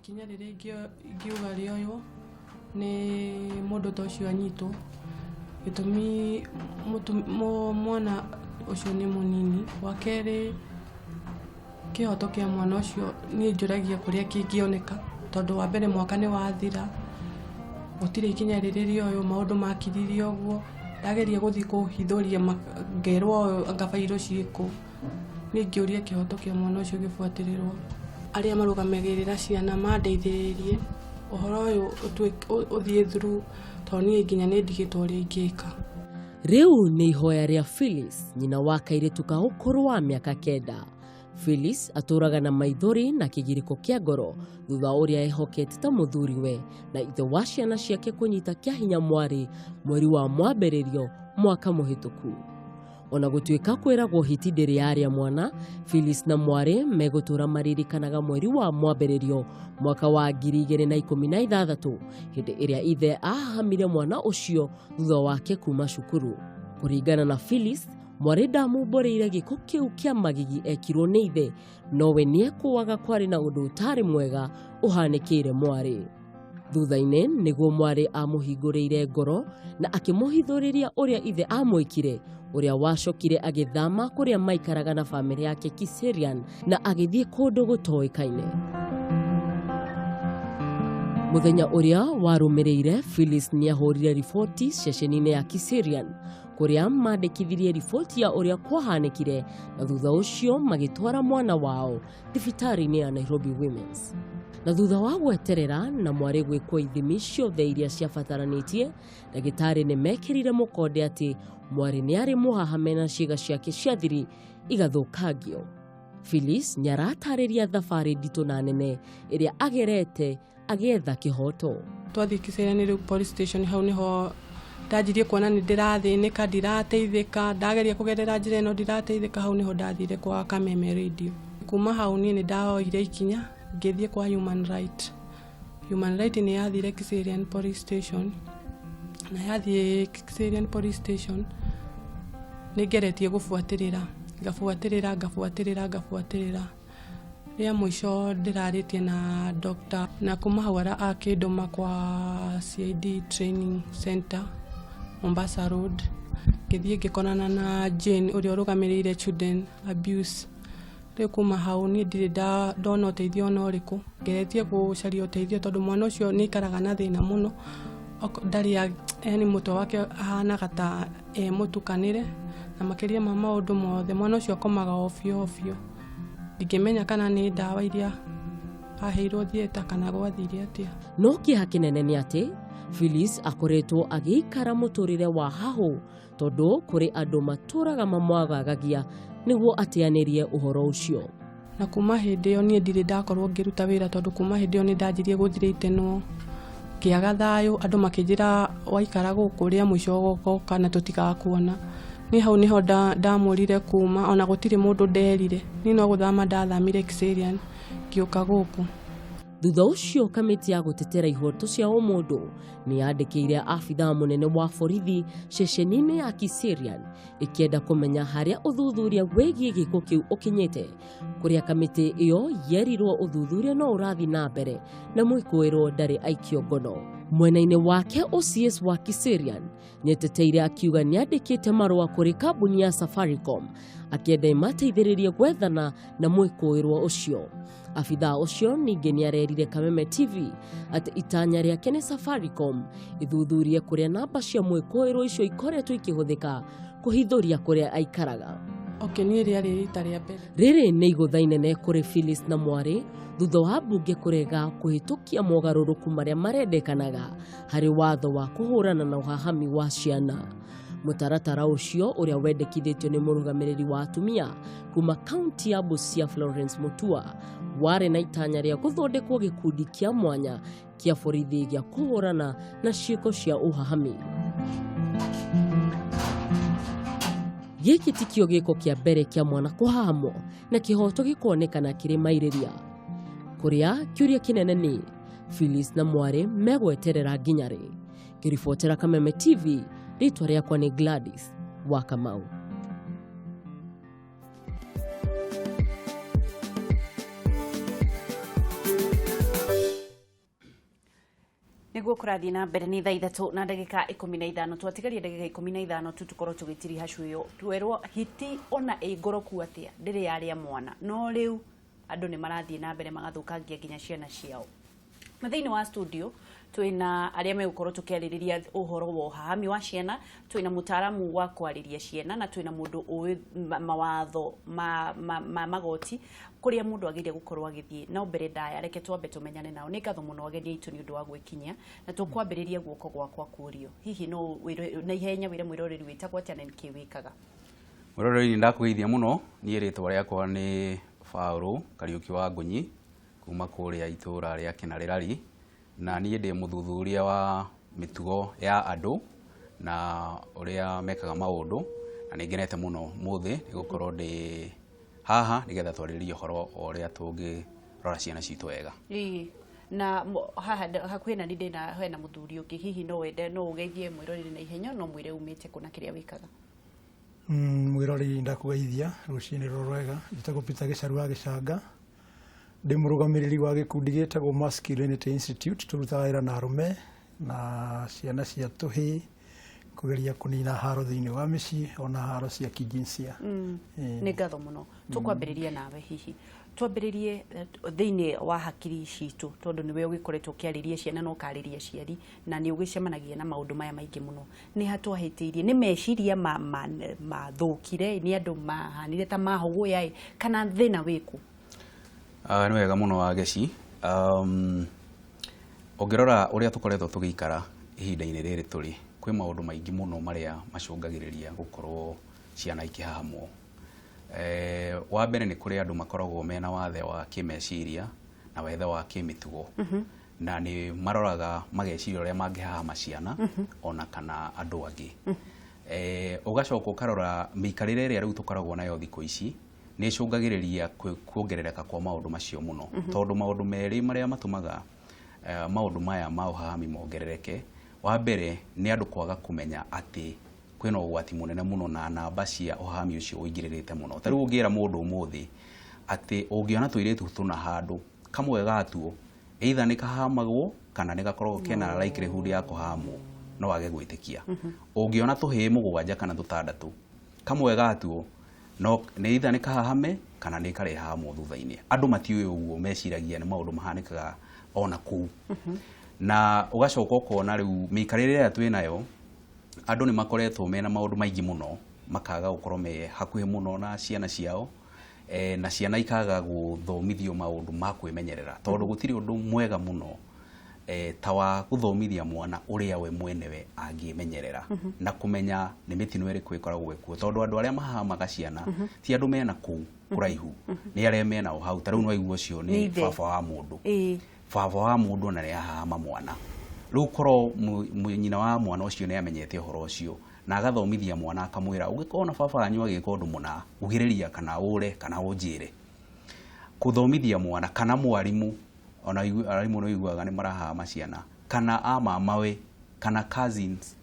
Ikinya rĩrĩa ingiuga rĩoywo nĩ mũndũ ta ũcio anyitwo, gĩtũmi mwana ũcio nĩ mũnini. Wa kerĩ, kĩhoto kĩa mwana ũcio niĩ njũragia kũrĩa kĩngĩoneka, tondũ wa mbere mwaka nĩ wathira, gũtirĩ ikinya rĩrĩ rĩoywo, maũndũ makiririe ũguo. Ndageria gũthiĩ kũhithũria ngerwo anga bairũ ciĩkũ. Niĩ ingĩũria kĩhoto kĩa mwana ũcio gĩbuatĩrĩrwo. Arĩa marũgamagĩrĩra ciana mandeithĩrĩrie ũhoro ũyũ ũthiĩ through, tondũ niĩ nginya nĩ ndigĩtwo ũrĩa ingĩka. Rĩu nĩ ihoya rĩa Phyllis, nyina wa kairĩtu ka ũkũrũ wa mĩaka 9. Phyllis atũraga na maithori na kĩgirĩko kĩa ngoro thutha ũrĩa ehokete ta mũthuriwe na ithe wa ciana ciake kũnyita kĩa hinya mwarĩ mweri wa mwambĩrĩrio mwaka mũhĩtũku. Ona gũtuĩka kwĩragwo hiti ndĩrĩ yarĩa mwana, Phyllis na mwarĩ megũtũra maririkanaga mweri wa mwambĩrĩrio mwaka wa 2016 hĩndĩ ĩrĩa ithe ahahamire mwana ũcio thutha wake kuma cukuru. Kũringana na Phyllis, mwarĩ ndamumbũrĩire gĩko kĩu kĩa magigi ekirwo nĩ ithe, nowe nĩekũaga kwarĩ na ũndũ ũtarĩ mwega ũhanĩkĩire mwarĩ. Thutha-inĩ nĩguo mwarĩ amũhingũrĩire ngoro na akĩmũhithũrĩria ũrĩa ithe amwĩkire, ũrĩa wacokire agĩthama kũrĩa maikaraga na bamĩrĩ yake Kiserian na agĩthiĩ kũndũ gũtoĩkaine. Mũthenya ũrĩa warũmĩrĩire, Phyllis nĩahũrire riboti ceceni-inĩ ya Kiserian kũrĩa mandĩkithirie riboti ya ũrĩa kwahanĩkire, na thutha ũcio magĩtwara mwana wao thibitarĩ-inĩ ya Nairobi Women's. Na thutha wa gweterera na mwarĩ gwĩkwo ithimi ciothe iria ciabataranĩtie, ndagĩtarĩ nĩ mekĩrire mũkonde atĩ mwarĩ nĩ arĩ mũhahame na ciĩga ciake cia thiri igathũkangio. Phyllis nĩaratarĩria thabarĩ nditũ na nene ĩrĩa agerete agĩetha kĩhoto. Twathiĩ Kiserian rĩu police station, hau nĩho ndanjirie kuona nĩ ndĩrathĩnĩka, ndirateithĩka, ndageria kũgerera njĩra ĩno ndirateithĩka, hau nĩho ndathire kwa Kameme Radio. Kuma hau niĩ nĩ ndaoire ikinya ngĩthiĩ kwa Human Right. Human Right nĩ yathire Kiserian police station, na yathiĩ Kiserian police station nĩ ngeretie gũbuatĩrĩra, ngabuatĩrĩra, ngabuatĩrĩra, ngabuatĩrĩra. Rĩa mũico ndĩrarĩtie na doctor, na kuma hau akĩndũma kwa CID training center Mombasa Road. Ngĩthiĩ ngĩkonana na Jane ũrĩa ũrũgamĩrĩire children abuse. Rĩu kuma hau niĩ ndirĩ ndona ũteithio ona ũrĩkũ. Ngeretie gũcaria ũteithio tondũ mwana ũcio nĩ aikaraga na thĩna mũno. Ndarĩ, yani mũtwe wake ahanaga ta e mũtukanĩre, na makĩria ma maũndũ mothe mwana ũcio akomaga obio obio. Ndingĩmenya kana nĩ ndawa iria aheirwo theatre kana gwathire atĩa. No kĩeha kĩnene nĩ atĩ Phyllis akoretwo agĩikara mũtũrĩre wa hahũ tondũ kũrĩ andũ matũraga mamwagagagia nĩguo ateanĩrie ũhoro ũcio. Na kuma hĩndĩ ĩyo niĩ ndirĩ ndakorwo ngĩruta wĩra tondũ kuma hĩndĩ ĩyo nĩ ndanjirie gũthirĩtenwo, ngĩaga thayũ, andũ makĩnjĩra waikara gũkũ rĩa mũico ũgoka na tũtigakuona. Niĩ hau nĩho ndamũrire kuma, ona gũtirĩ mũndũ nderire. Niĩ no gũthama ndathamire Kiserian ngĩũka gũkũ. Thutha ũcio kamĩtĩ ya gũtetera ihoto cia ũmũndũ nĩ yandĩkĩire abithaa mũnene wa borithi ceceni-inĩ ya Kiserian ĩkĩenda kũmenya harĩa ũthuthuria wĩgiĩ gĩko kĩu ũkinyĩte, kũrĩa kamĩtĩ ĩyo yerirwo ũthuthuria no ũrathiĩ na mbere na mwĩkũĩrwo ndarĩ aikio ngono. Mwena-inĩ wake OCS wa Kiserian nĩeteteire akiuga nĩandĩkĩte marũa kũrĩ kambuni ya Safaricom akĩenda ĩmateithĩrĩrie gwethana na mwĩkũĩrwo ũcio. Abithaa ũcio ningĩ nĩarerire Kameme TV atĩ itanya rĩake nĩ Safaricom ithuthurie kũrĩa namba cia mwĩkũĩrwo icio ikoretwo ikĩhũthĩka kũhithũria kũrĩa aikaraga. Okay, niĩ rĩarĩ rita rĩa mbere. Rĩrĩ nĩ igũtha inene kũrĩ Phyllis na mwarĩ thutha wa mbunge kũrega kũhĩtũkia mogarũrũku marĩa marendekanaga harĩ watho wa kũhũrana na ũhahami wa ciana. Mũtaratara ũcio ũrĩa wendekithĩtio nĩ mũrũgamĩrĩri wa atumia kuma kaunti ya Busia Florence Mutua warĩ na itanya rĩa gũthondekwo gĩkundi kĩa mwanya kĩa borithi gĩa kũhũrana na ciĩko cia ũhahami. Gĩkĩ tikĩo gĩko kĩa mbere kĩa mwana kũhahamwo na kĩhoto gĩkonekana kĩrĩ mairĩria. Kũrĩa kĩũria kĩnene nĩ Phyllis na mwarĩ megweterera nginya rĩ? Ngĩribotera Kameme TV, rĩtwa rĩakwa nĩ Gladys wa Kamau. Niguo kũrathiĩ na mbere nĩ thaa 3 na ndagĩka 15. Twatigaria ndagĩka 15 tu tũkorwo tũgĩtiriha cuĩyo. Twerwo hiti ona ĩ ngoroku atĩa ndĩrĩ yarĩa mwana, no rĩu andũ nĩ marathiĩ na mbere magathũkangia nginya ciana ciao. Na thĩinĩ wa studio twĩna arĩa megũkorwo tũkĩarĩrĩria ũhoro wa ũhahami wa ciana, twĩna mũtaaramu wa kwarĩria ciana, na twĩna mũndũ ũĩ mawatho ma magoti kũrĩa mũndũ agĩrĩire gũkorwo agĩthiĩ. No mbere ndaya, reke twambe tũmenyane nao. Nĩ ngatho mũno ageni aitũ nĩ ũndũ wa gwĩkinyia, na tũkwambĩrĩria guoko gwakwa kũrio. Hihi no na ihenya wĩre mwĩroreri wĩtagwo atĩa na nĩkĩ wĩkaga? Mwĩroreri, ndakũgeithia mũno. Niĩ rĩtwa rĩakwa nĩ Paũlũ Kariũki wa Ngũnyi, kuma kũrĩa itũra rĩa Kĩnarĩrari, na niĩ ndĩ mũthuthuria wa mĩtugo ya andũ na ũrĩa mekaga maũndũ, na nĩ ngenete mũno mũthĩ nĩ gũkorwo ndĩ haha nĩgetha twarĩrĩrie ũhoro wa ũrĩa tũngĩrora ciana citũ wega. Ĩĩ, na haha hakuhĩ na niĩ ndĩna hena mũthuri ũngĩ. Hihi no wende no ũgeithie mwĩroreri na ihenya, no mwĩre umĩte kũ na kĩrĩa wĩkaga? Mwĩroreri, ndakũgeithia rũcinĩ rũrũ rwega. Njĩtagwo Peter Gĩcaru wa Gĩcanga, ndĩ mũrũgamĩrĩri wa gĩkundi gĩtagwo Masculinity Institute. Tũrutaga wĩra na arũme na ciana cia tũhĩĩ kũgeria kũnina haro thĩinĩ wa mĩciĩ ona haro cia kijinsia. Nĩ ngatho mũno. Tũkwambĩrĩria nawe. Hihi twambĩrĩrie thĩinĩ wa hakiri citũ, tondũ nĩwe ũgĩkoretwo ũkĩarĩria ciana na ũkarĩria aciari, na nĩ ũgĩcemanagia na maũndũ maya maingĩ mũno. Nĩ ha twahĩtĩirie? Nĩ meciria mathũkire? Nĩ andũ mahanire ta mahũgũya ĩ, kana thĩna wĩkũ? Nĩ wega mũno Wageci. Ũngĩrora ũrĩa tũkoretwo tũgĩikara ihinda-inĩ rĩrĩ tũrĩ, kwĩ maũndũ maingĩ mũno marĩa macũngagĩrĩria gũkorwo ciana ikĩhahamwo. Wa mbere, nĩ kũrĩ andũ makoragwo mena wathe wa kĩmeciria na wathe wa kĩmĩtugo, na nĩ maroraga mageciria ũrĩa mangĩhahama ciana ona kana andũ angĩ. Ũgacoka ũkarora mĩikarĩre ĩrĩa rĩu tũkoragwo nayo thikũ ici nĩ ĩcũngagĩrĩria kuongerereka kwa maũndũ macio mũno, tondũ maũndũ merĩ marĩa matũmaga maũndũ maya ma ũhahami mongerereke, wa mbere nĩ andũ kwaga kũmenya atĩ kwĩna ũgwati mũnene mũno na namba cia ũhahami ũcio ũingĩrĩrĩte mũno. Ta rĩu ũngĩra mũndũ ũmũthĩ atĩ ũngĩona tũirĩtu tũna handũ, kamwe gatuo either nĩ kahamagwo kana nĩ gakoragwo kena likelihood ya kũhamwo, no age gwĩtĩkia. Ũngĩona tũhĩĩ 7 kana 6, kamwe gatuo no nĩ either nĩ kahahame kana nĩ karehamwo thutha-inĩ. Andũ matiũĩ ũguo, meciragia nĩ maũndũ mahanĩkaga ona kũu. Na ũgacoka ũkona rĩu mĩikarĩre ĩrĩa twĩ nayo, andũ nĩ makoretwo mena maũndũ maingĩ mũno, makaga gũkorwo me hakuhĩ mũno na ciana ciao, na ciana ikaga gũthomithio maũndũ ma kwĩmenyerera, tondũ gũtirĩ ũndũ mwega mũno ta wa gũthomithia mwana ũrĩa we mwenewe angĩmenyerera na kũmenya nĩ mĩtino ĩrĩkũ ĩkoragwo ĩkuo, tondũ andũ arĩa mahamaga ciana ti andũ mena kũu kũraihu, nĩ arĩa mena o hau. Ta rĩu no aigua ũcio nĩ baba wa mũndũ, baba wa mũndũ na nĩ ahahama mwana. Rĩu korwo nyina wa mwana ũcio nĩ amenyete ũhoro ũcio na agathomithia mwana, akamwĩra, ũngĩkorwo na baba wanyu agĩka ũndũ mũna, ugĩrĩria kana ũre kana ũnjĩre. Kũthomithia mwana kana mwarimũ, ona arimũ nĩ ũiguaga nĩ marahama ciana, kana a mamawe kana cousins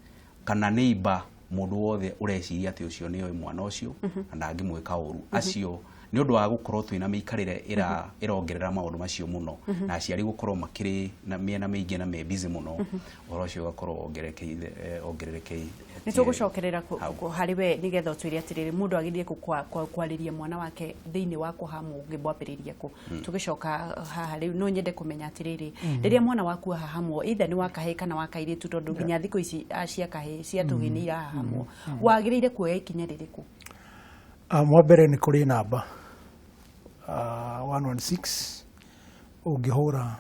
kana neighbor, mũndũ wothe ũreciria atĩ ũcio nĩoĩ mwana ũcio na ndangĩmwĩka ũru. Acio nĩ ũndũ wa gũkorwo twĩna mĩikarĩre ĩrongerera maũndũ macio mũno, na aciari gũkorwo makĩrĩ na mĩena mĩingĩ na me busy mũno, ũhoro ũcio ũgakorwo wongererekeire, wongererekeire. Nĩ tũgũcokerera harĩ we nĩgetha ũtwĩre atĩrĩrĩ, mũndũ agĩrĩire kwarĩria mwana wake thĩinĩ wa kũhamwo ũngĩmwambĩrĩria kũ. Tũgĩcoka haha rĩu, no nyende kũmenya atĩrĩrĩ, rĩrĩa mwana waku ahahamwo, either nĩ wa kahĩĩ kana wa kairĩtu, tondũ nginya thikũ ici cia kahĩĩ, cia tũhĩĩ nĩ irahahamwo, wagĩrĩire kuoya ikinya rĩrĩkũ? Mwa mbere nĩ kũrĩ namba 116 ũngĩhũra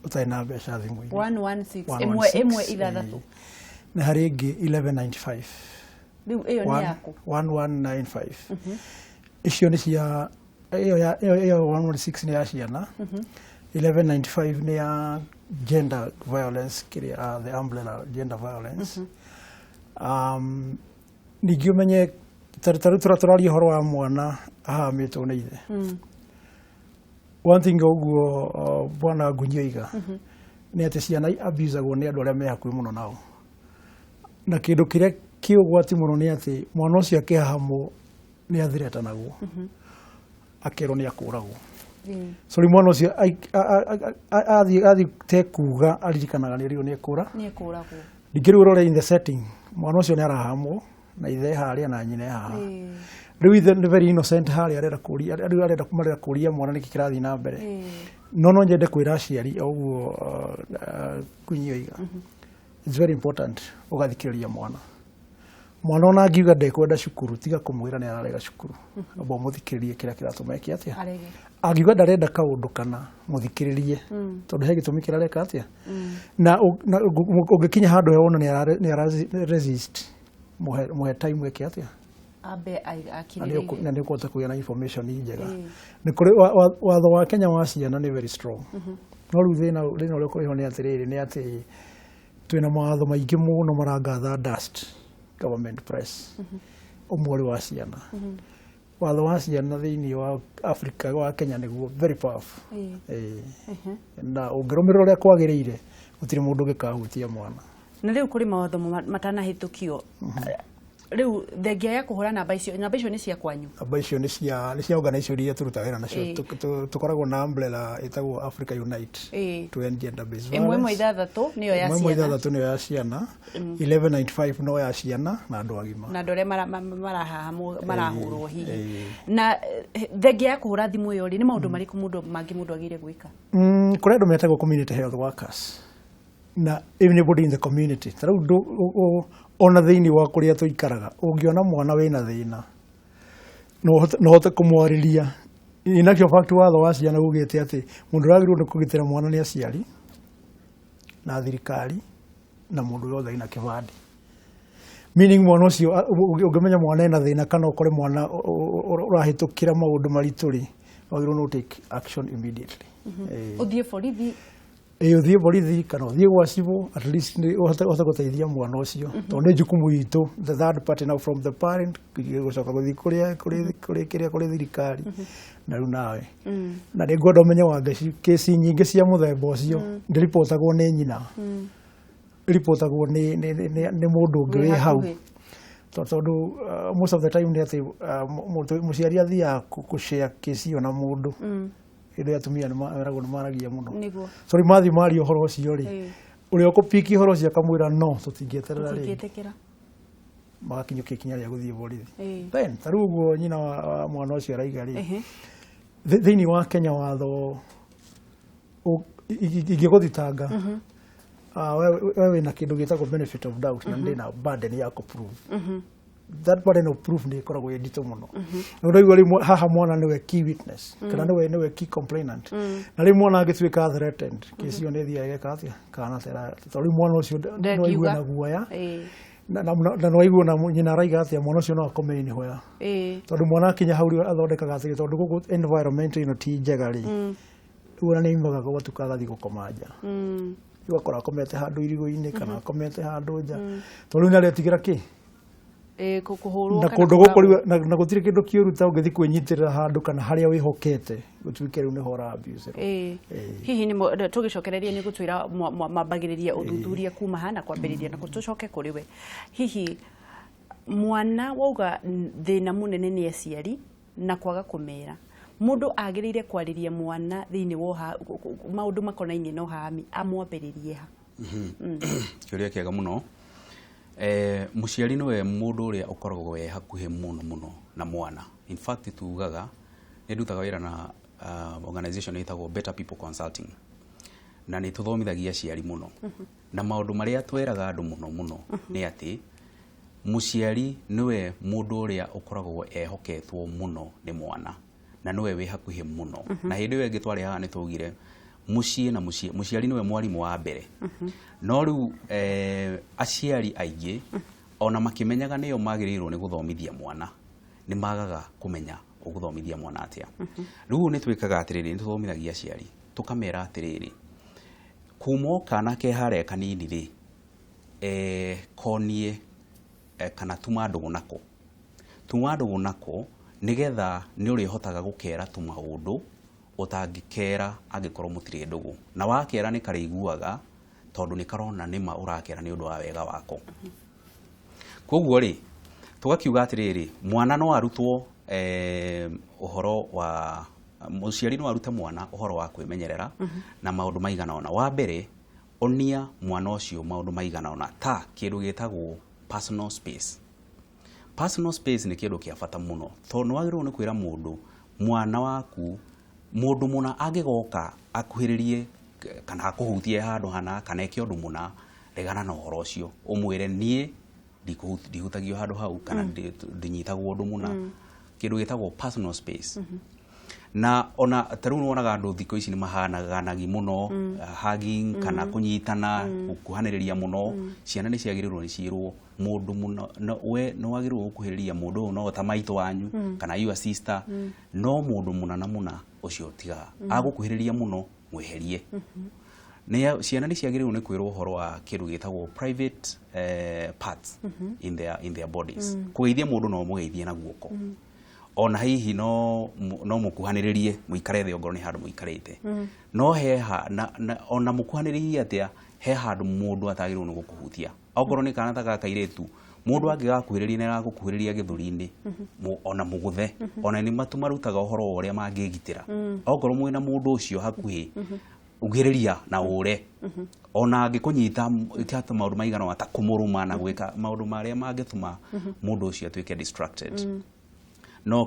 ũtarĩ na mbeca thimũ-inĩ. 116, 116. Nĩ harĩ ĩngĩ 1195. Rĩu ĩyo nĩ yaku? 1195, icio nĩ cia ĩyo 116 nĩ ya ciana, 1195 nĩ ya gender violence, kĩrĩa the umbrella gender violence. Ningĩ ũmenye ta rĩu tũraria ũhoro wa mwana ahamĩtwo nĩ ithe. One thing ũguo bwana Ngunyi oiga nĩ atĩ ciana abusagwo nĩ andũ arĩa me hakuhĩ mũno nao, na kĩndũ kĩrĩa kĩ ũgwati mũno nĩ atĩ mwana ũcio akĩhahamwo nĩ athiretanagwo, akerwo nĩ akũragwo. So rĩu mwana ũcio athiĩ te kuga aririkanaga nĩ rĩu nĩ ekũra. Nĩ ekũragwo. Ningĩ rĩu ũrore in the setting, mwana ũcio nĩ arahamwo na ithe harĩa na nyina e haha. Rĩu ithe nĩ very innocent harĩa arenda kũria, rĩu arenda marenda kũria mwana nĩkĩ kĩrathiĩ na mbere. No nyende kwĩra aciari o ũguo Queen oiga, it's very important ũgathikĩrĩria mwana. Mwana ona angiuga ndekwenda cukuru, tiga kũmwĩra nĩ ararega cukuru, amba ũmũthikĩrĩrie kĩrĩa kĩratũma eke atĩa. Arege. Angiuga ndarenda kaũndũ kana, mũthikĩrĩrie, tondũ he gĩtũmi kĩrareka atĩa. Na ũngĩkinya handũ he wona nĩ ara resist, mũhe time eke atĩa. Ambe Na nĩ akirĩrĩrie. Na nĩ ũkũhota kũgĩa na information njega. Nĩ kũrĩ watho wa Kenya wa ciana nĩ very strong, no rĩu thĩna ũrĩa ũkũrĩho nĩ atĩrĩrĩ, nĩ atĩ twĩna mawatho maingĩ mũno marangatha dust government press. Ũmwe ũrĩ wa ciana, watho wa ciana thĩinĩ wa Africa, wa Kenya nĩguo very powerful. Ĩĩ. Na ũngĩrũmĩrĩra ũrĩa kwagĩrĩire, gũtirĩ mũndũ ũngĩkahutia mwana. Na rĩu kũrĩ mawatho matanahĩtũkio rĩu, thengia ya kũhũra namba icio, namba icio nĩ cia kwanyu? Namba icio nĩ cia organization iria tũrutaga wĩra nacio. Tũkoragwo na umbrella ĩtagwo Africa Unite to End Gender Based 1 1 Violence. 6 nĩyo ya 1 1 ciana. 6 nĩyo ya ciana, 1195 no ya ciana na andũ agima. Na andũ arĩa marahahamwo, marahũrwo hihi. Na thengia ya kũhũra thimũ ĩyo rĩ, nĩ maũndũ marĩkũ mũndũ mangĩ mũndũ agĩrĩire gwĩka? Kũrĩ andũ metagwo community health workers na anybody in the community. Ta rĩu ona thĩinĩ wa kũrĩa tũikaraga, ũngĩona mwana wĩna thĩna, no ũhote kũmwarĩria. In actual fact, watho wa ciana ugĩte atĩ mũndũ ũrĩa wagĩrĩirwo nĩ kũgitĩra mwana nĩ aciari na thirikari na mũndũ wothe wĩna kĩbandĩ, meaning mwana ũcio ũngĩmenya mwana ena thĩna kana ũkore mwana ũrahĩtũkĩra maũndũ maritũ rĩ, wagĩrĩirwo no take action immediately. Ũthiĩ borithi. Ĩĩ, ũthiĩ borithi kana ũthiĩ gwa cibũ, at least nĩ ũhote gũteithia mwana ũcio, tondũ nĩ jukumu itũ, the third party now, from the parent gũcoka gũthiĩ kũrĩa kũrĩ kĩrĩa kũrĩ thirikari na rĩu nawe. Na nĩ ngwenda ũmenye, Wangeci, kesi nyingĩ cia mũthemba ũcio ndĩribotagwo nĩ nyina, ĩribotagwo nĩ mũndũ ũngĩ Wĩ wĩ hau. Hakuhĩ. Tondũ most of the time nĩ atĩ mũciari athiaga kũ-share kesi ĩyo na mũndũ. Hĩndĩ ĩyo atumia nĩ meragwo nĩ maragia mũno. So rĩu mathiĩ maria ũhoro ũcio rĩ, ũrĩa ũkũpiki ũhoro ũcio akamwĩra no tũtingĩeterera rĩngĩ. Tũtingĩtĩkĩra. Magakinyũkia ikinya rĩa gũthiĩ borithi. Then ta rĩu ũguo nyina wa mwana ũcio araiga rĩ, thĩinĩ wa Kenya watho ingĩgũthitanga, we wĩna kĩndũ gĩtagwo benefit of doubt na ndĩna burden ya kũ-prove. That burden of proof nĩ ĩkoragwo ĩ nditũ mũno. Na ũraigua rĩu haha mwana nĩwe key witness kana nĩwe key complainant, na rĩu mwana angĩtuĩka threatened, kesi ĩyo nĩ ĩthiaga ĩgeka atĩa kana tera, tondũ rĩu mwana ũcio no aigue Ndengiuga. na guoya na no aigue na nyina araiga atĩa, mwana ũcio no akome anywhere, tondũ mwana akinya hau rĩu athondekaga atĩrĩ, tondũ gũkũ environment ĩno ti njega rĩ, rĩu ona nĩ aimaga gwatuka agathiĩ gũkoma nja. Rĩu akora akomete handũ irigũ-inĩ kana akomete handũ nja, tondũ rĩu nĩ aretigĩra kĩ Kũhũrwo na kana kũndũ gũkũ kũũragwo. rĩu na gũtirĩ kĩndũ kĩũru ta ũngĩthiĩ kwĩnyitĩrĩra handũ kana harĩa wĩhokete gũtuĩke rĩu nĩho ũra abuse. Hihi nĩ tũgĩcokereria nĩ gũtwĩra mambagĩrĩria ũthuthuria kuma ha na kwambĩrĩria na tũcoke kũrĩ we. Hihi mwana wauga thĩna mũnene nĩ aciari na kwaga kũmera, mũndũ agĩrĩire kwarĩria mwana thĩinĩ wa maũndũ makonainie na ũhahami amwambĩrĩrie ha? Kĩũria kĩega mũno. Mũciari nĩwe mũndũ ũrĩa ũkoragwo wĩ hakuhĩ mũno mũno na mwana. In fact, tugaga nĩ ndutaga wĩra na organization ĩtagwo Better People Consulting, na nĩ tũthomithagia aciari mũno, na maũndũ marĩa tweraga andũ mũno mũno nĩ atĩ mũciari nĩwe mũndũ ũrĩa ũkoragwo ehoketwo mũno nĩ mwana na nĩwe wĩ hakuhĩ mũno. Na hĩndĩ ĩyo ĩngĩ twarĩ haha nĩ twaugire mũciĩ na mũciĩ, mũciari nĩwe mwarimũ wa mbere. No rĩu aciari aingĩ ona makĩmenyaga nĩo magĩrĩirwo nĩ gũthomithia mwana, nĩ magaga kũmenya ũgũthomithia mwana atĩa. Rĩu nĩ twĩkaga atĩrĩrĩ, nĩ tũthomithagia aciari tũkamera atĩrĩrĩ, kuma o kana ke harĩa kanini rĩ, konie kana tuma ndũgũ nako, tuma ndũgũ nako, nĩgetha nĩ ũrĩhotaga gũkera tũmaũndũ ũtangĩkera angĩkorwo mũtirĩ ndũgũ. Na wakera nĩ karĩiguaga, tondũ nĩ karona nĩma ũrakera nĩ ũndũ wa wega wako. Koguo rĩ, tũgakiuga atĩrĩrĩ, mwana no arutwo ũhoro wa Mũciari no arute mwana ũhoro wa kwĩmenyerera na maũndũ maigana ũna. Wa mbere, onia mwana ũcio maũndũ maigana ũna ta kĩndũ gĩtagwo personal space. Personal space nĩ kĩndũ kĩa bata mũno, tondũ nĩ wagĩrĩirwo nĩ kwĩra mũndũ, mwana waku, mũndũ mũna angĩgoka akuhĩrĩrie kana akũhutie handũ hana kana eke ũndũ mũna, regana na ũhoro ũcio, ũmwĩre niĩ ndihutagio handũ hau kana ndinyitagwo ũndũ mũna. Kĩndũ gĩtagwo personal space. Na ona ta rĩu nĩwonaga andũ thikũ ici nĩ mahanaganagi mũno, hugging kana kũnyitana, gũkuhanĩrĩria mũno. Ciana nĩ ciagĩrĩirwo nĩ ciĩrwo mũndũ mũno no, we nĩ wagĩrĩirwo gũkuhĩrĩria mũndũ ũyũ no ta maitũ wanyu kana your sister, no mũndũ mũna na mũna ũcio tiga agũkuhĩrĩria mũno, mweherie. Nĩ ciana nĩ ciagĩrĩirwo nĩ kwĩrwo ũhoro wa kĩndũ gĩtagwo private parts in their bodies. Kũgeithia mũndũ no mũgeithie na guoko, ona hihi no mũkuhanĩrĩrie, mũikare thĩ ongorwo nĩ handũ mũikarĩte, no he ha, na, ona mũkuhanĩrĩrie atĩa, he handũ mũndũ atagĩrĩirwo nĩ gũkũhutia. Ongorwo nĩ kana ta ga kairĩtu, mũndũ angĩgakuhĩrĩria nĩ aragũkuhĩrĩria gĩthũri-inĩ, ona mũgũthe. Ona nĩ matũmarutaga ũhoro wa ũrĩa mangĩgitĩra. Ongorwo mwĩna mũndũ ũcio hakuhĩ, ugĩrĩria na ũre. Ona angĩkũnyita, ĩka maũndũ maigana ũna ta kũmũrũma na gwĩka maũndũ marĩa mangĩtũma mũndũ ũcio atuĩke distracted. No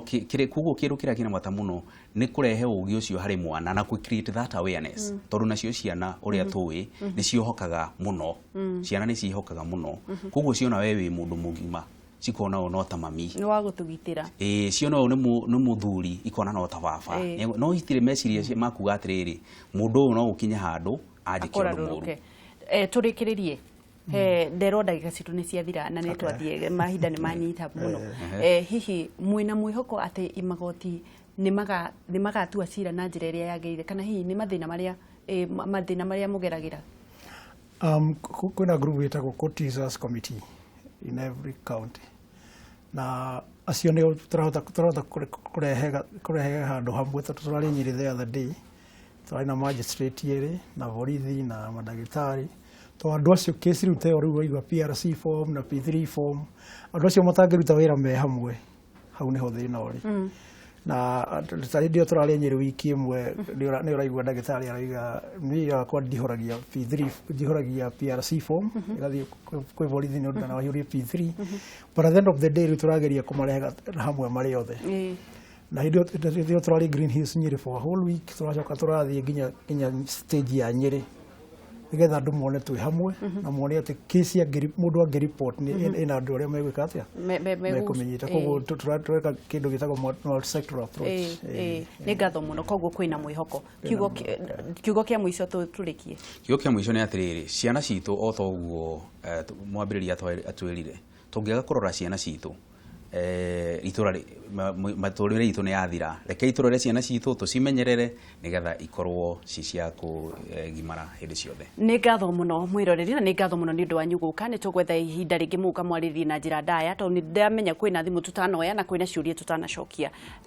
koguo kĩndũ kĩrĩa kĩna bata mũno nĩ kũrehe ũgĩ ũcio harĩ mwana na kũ create that awareness, tondũ nacio ciana, ũrĩa tũĩ, nĩ ciohokaga mũno. Ciana nĩ ciĩhokaga mũno, koguo ciona we wĩ mũndũ mũgima, cikona ũyũ no ta mami. Nĩ wa gũtũgitĩra. Ĩĩ, ciona ũyũ nĩ mũthuri, ikona no ta baba. No itirĩ meciria makuga atĩrĩrĩ, mũndũ ũyũ no gũkinye handũ anjĩke ũndũ mũũru. Akorarũrũke. Tũrĩkĩrĩrie he nderwo ndagĩka citũ nĩ ciathira na nĩ twathiĩ mahinda nĩ manyita mũno. Hihi mwĩna mwĩhoko atĩ magoti nĩ magatua cira na njĩra ĩrĩa yagĩrĩire, kana hihi nĩ mathĩna marĩa mathĩna marĩa mũgeragĩra? Kwĩna group ĩtagwo Court Users Committee in every county, na acio nĩo tũrahota kũrehe handũ hamwe, tondũ tũrarĩ Nyĩrĩ the other day, tũrarĩ na magistrate erĩ na borithi na mandagĩtarĩ, to andũ acio kesi rĩu ta ĩyo rĩu waigua PRC form na P3 form, andũ acio matangĩruta wĩra me hamwe, hau nĩho thĩna ũrĩ. Na ta hĩndĩ ĩyo tũrarĩ Nyĩrĩ wiki ĩmwe, nĩ ũraigua ndagĩtarĩ arauga, niĩ yakwa ndihoragia P3, ndihoragia PRC form, ĩgathiĩ kwĩ borithi nĩ ũndũ na waihũrie P3. But at the end of the day, rĩu tũrageria kũmarehe hamwe marĩ othe. Na hĩndĩ ĩyo tũrarĩ Green Hills Nyĩrĩ for a whole week, tũracoka tũrathiĩ nginya stage ya Nyĩrĩ, nĩgetha andũ mone twĩ hamwe na mone atĩ kesi mũndũ angĩ report nĩ ĩna andũ arĩa megwĩka atĩa, mekũmĩnyita. Koguo tũreka kĩndũ gĩtagwo multi-sectoral approach. Nĩ ngatho mũno. Koguo kwĩna mwĩhoko. Kiugo kĩa mũico tũrĩkie. Kiugo kĩa mũico nĩ atĩrĩrĩ, ciana citũ, o ta ũguo mwambĩrĩria atwĩrire, tũngĩaga kũrora ciana citũ, itũra matũrĩre itũ nĩ yathira. Rekei tũrore ciana citũ, tũcimenyerere nĩgetha ikorwo ci cia kũgimara hĩndĩ ciothe. Nĩ ngatho mũno mwĩroreri, na nĩ ngatho mũno nĩ ũndũ wanyu gũka. Nĩ tũgwetha ihinda rĩngĩ mũka mwarĩrie na njĩra ndaya, tondũ nĩ ndamenya kwĩna thimũ tũtanoya na kwĩna ciũria tũtanacokia.